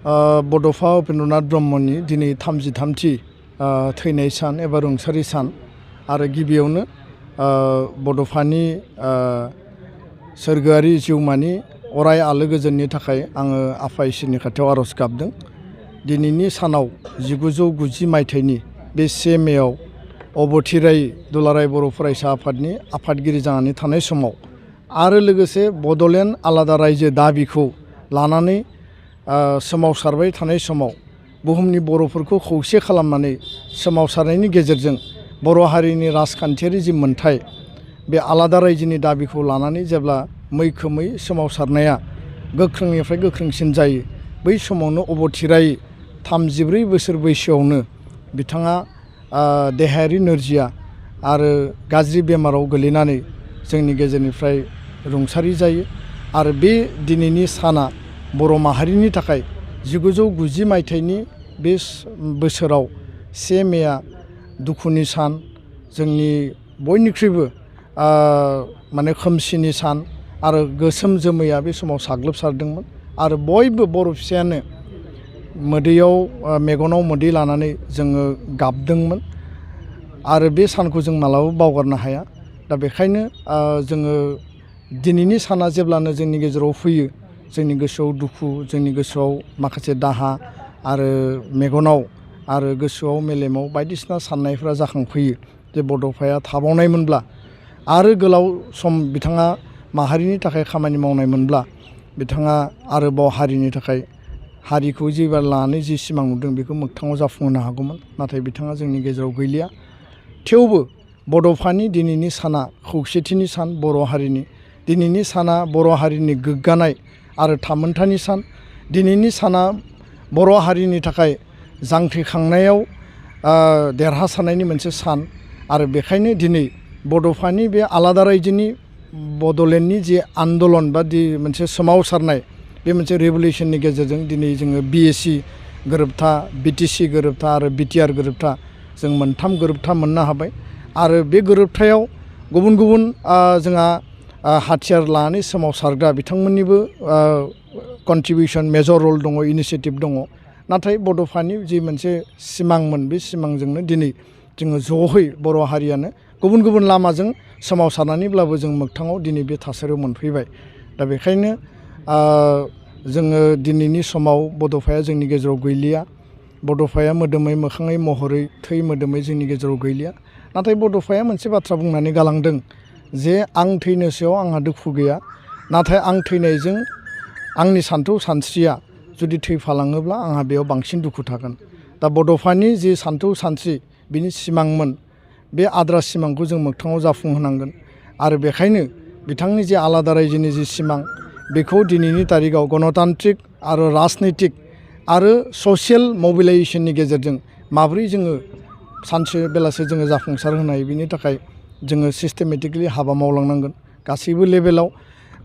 बड'फा उपेन्द्रनाथ ब्रह्मनि दिनै 33थि थैनाय सान एबा रुंसारि सान आरो गिबियावनो बड'फानि सोरगोआरि जिउमानि अराय आलो गोजोननि थाखाय आङो आफा इसोरनि खाथियाव आर'ज गाबदों। दिनैनि सानाव 1990 मायथाइनि बे 1 मेआव अबथिराय दुलाराय बर' फरायसा आफादनि आफादगिरि जानानै थानाय समाव आरो लोगोसे बड'लेण्ड आलादा रायजो दाबिखौ लानानै सोमावसारबाय थानाय समाव बुहुमनि बर'फोरखौ खौसे खालामनानै सोमावसारनायनि गेजेरजों बर' हारिनि राजखान्थियारि जि मोन्थाय बे आलादा रायजोनि दाबिखौ लानानै जेब्ला मैखोमै सोमावसारनाया गोख्रोंनिफ्राय गोख्रोंसिन जायो, बै समावनो अबथिराय 34 बोसोर बैसोआवनो बिथाङा देहायारि नोरजिया आरो गाज्रि बेमाराव गोलैनानै जोंनि गेजेरनिफ्राय रुंसारि जायो। आरो बे दिनैनि साना बर' माहारिनि थाखाय 1990 मायथाइनि बे बोसोराव 1 मेआ दुखुनि सान, जोंनि बयनिख्रुइबो माने खोमसिनि सान आरो गोसोम जोमैया बे समाव साग्लोबसारदोंमोन आरो बयबो बर' फिसायानो मोदैयाव मेगनाव मोदै लानानै जोङो गाबदोंमोन आरो बे सानखौ जों मालाबाबो बावगारनो हाया। दा बेखायनो जोङो दिनैनि साना जेब्लानो जोंनि गेजेराव फैयो, जोंनि गोसोआव दुखु, जोंनि गोसोआव माखासे दाहा आरो मेगनाव आरो गोसोआव मेलेमाव बायदिसिना साननायफ्रा जाखांफैयो जे बड'फाया थाबावनायमोनब्ला आरो गोलाव सम बिथाङा माहारिनि थाखाय खामानि मावनायमोनब्ला बिथाङा आरोबाव हारिनि थाखाय हारिखौ जेब्ला लानानै जि सिमां नुदों बेखौ मोगथाङाव जाफुंहोनो हागौमोन। नाथाय बिथाङा जोंनि गेजेराव गैलिया। थेवबो बड'फानि दिनैनि साना खौसेथिनि सान, बर' हारिनि दिनैनि साना बर' हारिनि गोग्गानाय आरो थामोन्थानि सान। दिनैनि साना बर' हारिनि थाखाय जांख्रिखांनायाव देरहासारनायनि मोनसे सान आरो बेखायनो दिनै बड'फानि बे आलादा रायजोनि बड'लेण्डनि जि आन्दलन बा मोनसे सोमावसारनाय, बे मोनसे रेभलिउसननि गेजेरजों दिनै जोङो BSc गोरोबथा, BTC गोरोबथा आरो BTR गोरोबथा जों मोनथाम गोरोबथा मोननो हाबाय। आरो बे गोरोबथायाव गुबुन गुबुन जोंहा हाथियार लानानै सोमावसारग्रा बिथांमोननिबो कन्ट्रिबिउसन मेजर रल दङ, इनिसियेटिभ दङ। नाथाय बड'फानि जि मोनसे सिमांमोन, बे सिमांजोंनो दिनै जोङो ज'है बर' हारियानो गुबुन गुबुन लामाजों सोमावसारनानैब्लाबो जों मोगथाङाव दिनै बे थासारियाव मोनफैबाय। दा बेखायनो जोङो दिनैनि समाव बड'फाया जोंनि गेजेराव गैलिया। बड'फाया मोदोमै मोखाङै महरै थै मोदोमै जोंनि गेजेराव गैलिया। नाथाय बड'फाया मोनसे बाथ्रा बुंनानै गालांदों जे आं थैनोसैयाव आंहा दुखु गैया, नाथाय आं थैनायजों आंनि सान्थौ सानस्रिया जुदि थैफालाङोब्ला आंहा बेयाव बांसिन दुखु थागोन। दा बड'फानि जि सान्थौ सानस्रि बिनि सिमांमोन, बे आद्रा सिमांखौ जों मोगथाङाव जाफुंहोनांगोन। आरो बेखायनो बिथांनि जे आलादा रायजोनि जि सिमां, बेखौ दिनैनि तारिखाव गणतान्त्रिक आरो राजनैतिक आरो ससियेल मबिलाइजेसननि गेजेरजों माब्रै जोङो सानसे बेलासे जोङो जाफुंसार होनो हायो, बिनि थाखाय जोङो सिस्टेमेटिकलि हाबा मावलांनांगोन गासैबो लेभेलाव।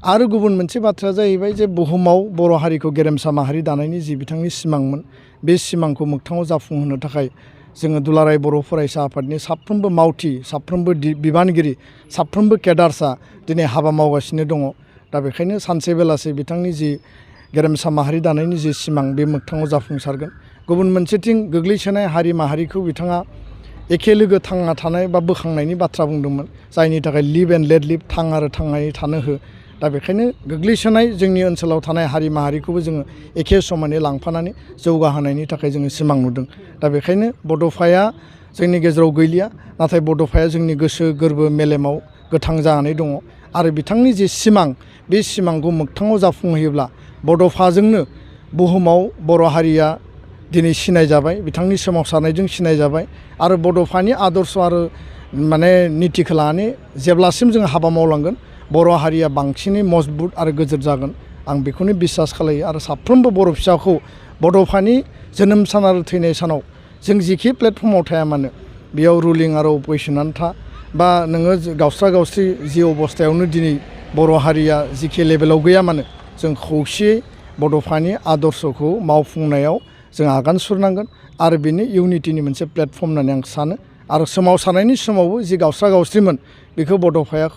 आरो गुबुन मोनसे बाथ्राया जाहैबाय जे बुहुमाव बर' हारिखौ गेरेमसा माहारि दानायनि जि बिथांनि सिमांमोन, बे सिमांखौ मोगथाङाव जाफुंहोनो थाखाय जोङो दुलाराय बर' फरायसा आफादनि साफ्रोमबो मावथि, साफ्रोमबो बिबानगिरि, साफ्रोमबो केडार्सआ दिनै हाबा मावगासिनो दङ। दा बेखायनो सानसे बेलासे बिथांनि जि गेरेमसा माहारि दानायनि जि सिमां, बे मोगथाङाव जाफुंसारगोन। गुबुन मोनसेथिं गोग्लैसोनाय हारि माहारिखौ बिथाङा एखे लोगो थांना थानाय बा बोखांनायनि बाथ्रा बुंदोंमोन, जायनि थाखाय लिभ एन्ड लेट लिभ, थां आरो थांनानै थानो हो। दा बेखायनो गोग्लैसोनाय जोंनि ओनसोलाव थानाय हारि माहारिखौबो जोङो एखे समानै लांफानानै जौगाहोनायनि थाखाय जोङो सिमां नुदों। दा बेखायनो बड'फाया जोंनि गेजेराव गैलिया, नाथाय बड'फाया जोंनि गोसो गोरबो मेलेमाव गोथां जानानै दङ। आरो बिथांनि जि सिमां, बे सिमांखौ मोगथाङाव जाफुंहोयोब्ला बड'फाजोंनो बुहुमाव बर' हारिया दिनै सिनायजाबाय, बिथांनि सोमावसारनायजों सिनायजाबाय। आरो बड'फानि आदर्श आरो माने नितिखौ लानानै जेब्लासिम जों हाबा मावलांगोन, बर' हारिया बांसिनै मजबुत आरो गोजोर जागोन, आं बेखौनो बिसास खालायो। आरो साफ्रोमबो बर' फिसाखौ बड'फानि जोनोम सान आरो थैनाय सानाव जों जिखि प्लेटफर्माव थाया मानो, बेयाव रुलिं आरो अपोजिसनानो था बा नोङो गावस्रा गावस्रि जि अबस्थायावनो दिनै बर' हारिया जिखि लेभेलाव गैया मानो, जों खौसेयै बड'फानि आदर्शखौ मावफुंनायाव जों आगान सुरनांगोन। आरो बेनो इउनिटिनि मोनसे प्लेटफर्म होननानै आं सानो। आरो सोमावसारनायनि समावबो जि गावस्रा गावस्रिमोन, बेखौ बड'फाया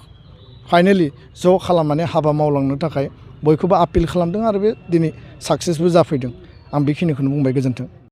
फाइनेलि ज' खालामनानै हाबा मावलांनो थाखाय बयखौबो आपिल खालामदों आरो बे दिनै साक्सेसबो जाफैदों। आं बेखिनिखौनो बुंबाय। गोजोन्थों।